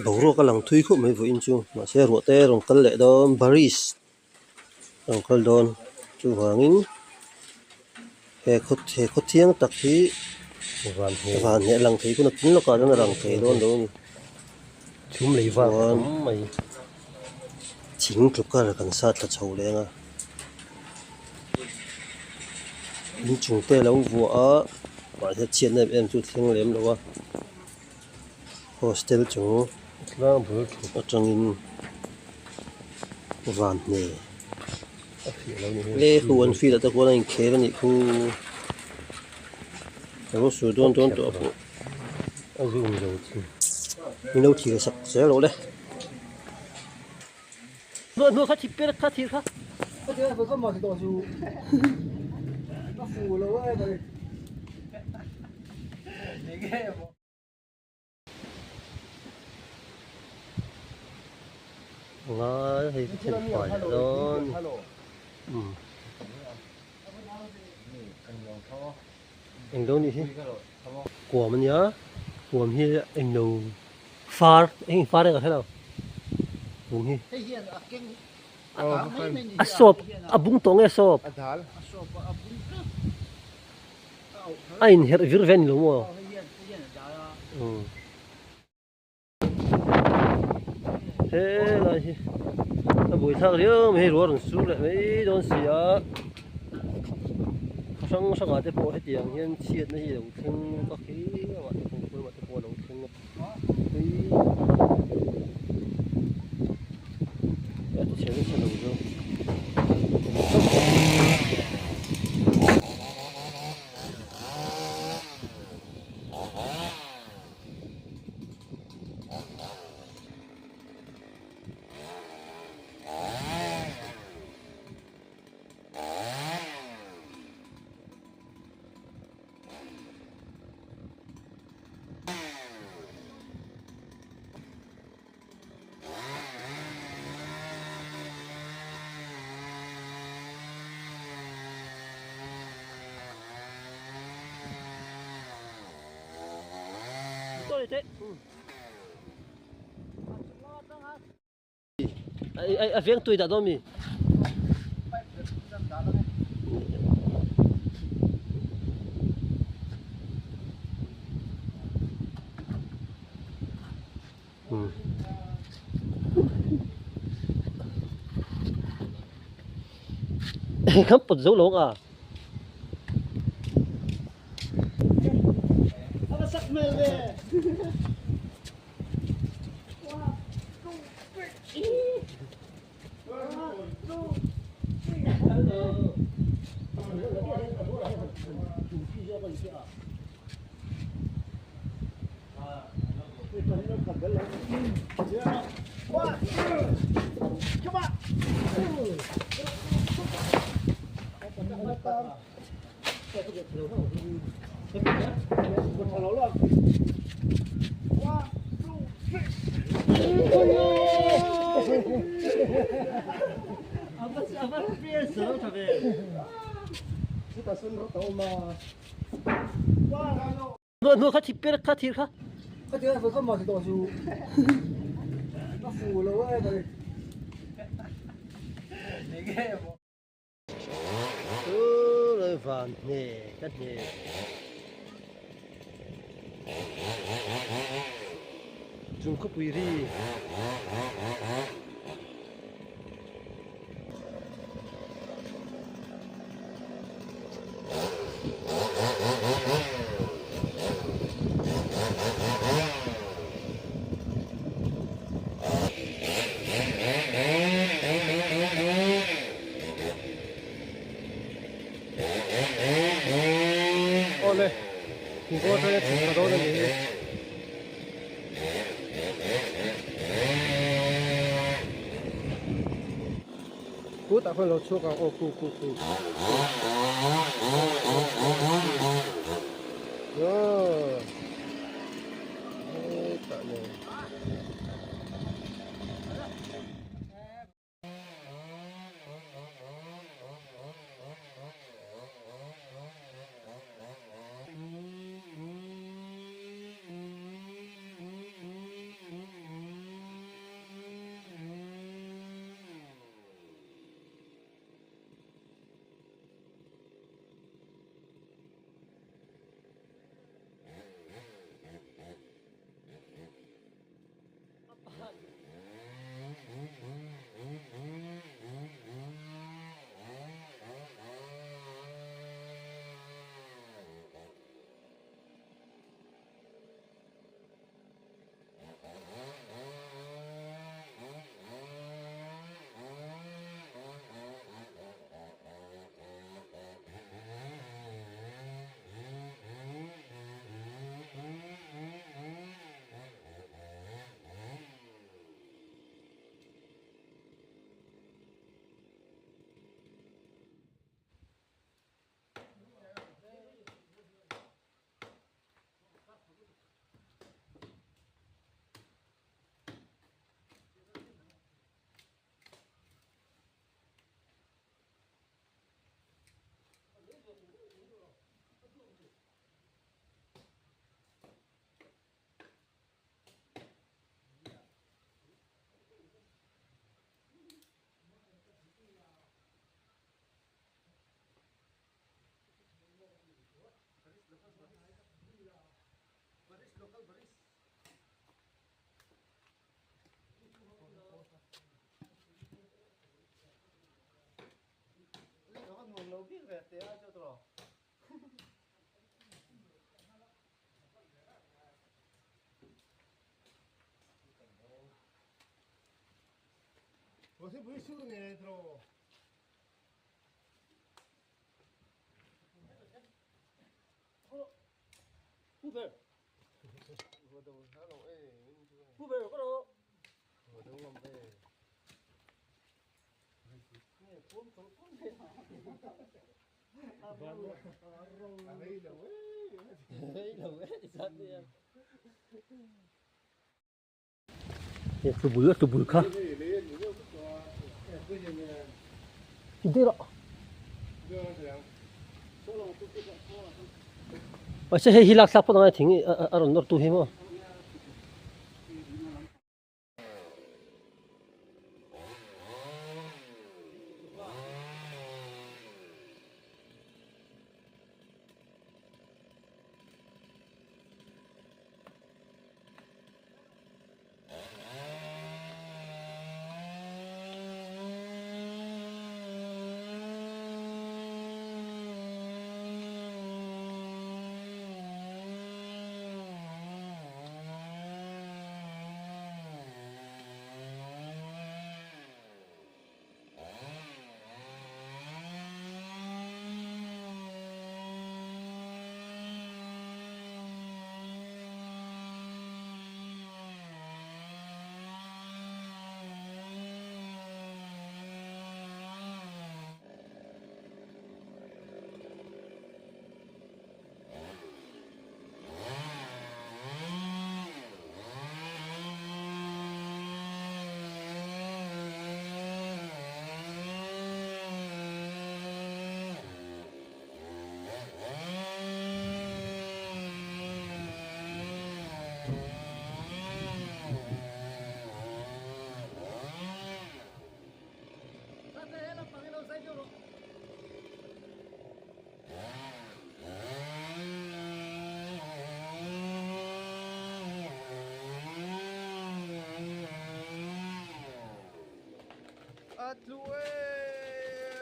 Boruak a lang thui khawp mai vawiin chu mahse ruah te a rawn kal leh dawn barish a rawn kal dawn chuvangin he khaw he khaw thiang tak hi van hne a lang thei hun a tlin lawkah chuan a lang thei dawn lo a ni Chhum lei vang a tam mai. Thing tluk kar kan sat thla chho leng a inchung te a lo vuah a mahse chhiatna em em chu thleng lem lo a. Hostel chung tlang bul thut atangin van hne a fiah lo ni hi le khu an field ah te khuan a inkhel a nih khu ka lo sawi dawn dawn tawh a pawh a zoom zo chu min lo thlir sak zel lo le. Hnuai hnuai kha thip per kha thir kha. Ngai hei ka then fai leh dawn umm englo nih hi kuam ania kuam hi englo far eng far eng ka hre lo bung hi a sawp a bung tawh nge a sawp a inherh vir ve a ni lo maw umm helai hi a buaithlak riau mai hei ruah rawn sur leh mai dawn si a khaw hrang hrangah te pawh hetiang hian chhiatna hi a lo thleng a khi lamah te pawh khawi lamah te pawh a lo thleng a tui a ti chhe nasa lo zawk. A veng tui dah dawn mi? Kan pawt zo lo ang a. Hnuai kha thip per kha thir kha. Chu van hne ka hne. Chung khawpui ri. Awle, thingkung atanga chhuk thla dawn a ni hi. Kutah khuan lo chhuak ang aw ku ku ku. Aw. Hetah le. Tubul tubul kha mahse hei hi lak thlak phawt angai thing a rawn nawr tu hi maw. A tlu e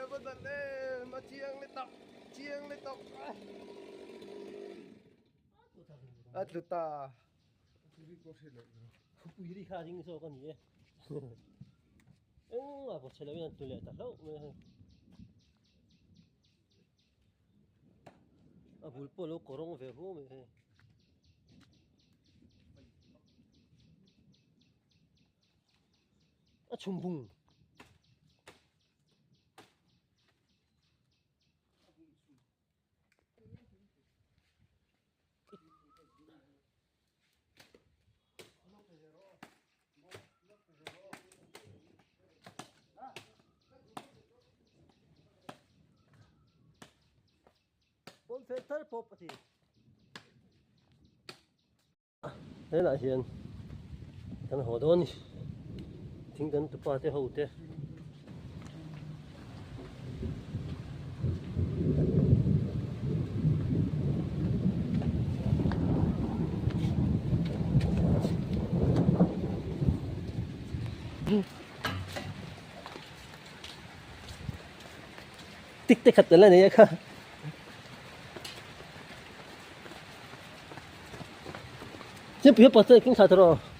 va dan em a chiang le tak chiang le tak a tlu ta Khupui ri kha ding zawk a ni e engah pawh chhe loin an tlu leh ta hlauh mai a hei a bul pawh a lo kawrawng ve huau mai hei. A chhum bung. Pawn fel thar pawp a ti. Helah hian kan haw dawn a ni thing kan tupa te ho te. Tik te khat tel a nei a kha. Chimpui a pawt chuan keng thla ta rawh.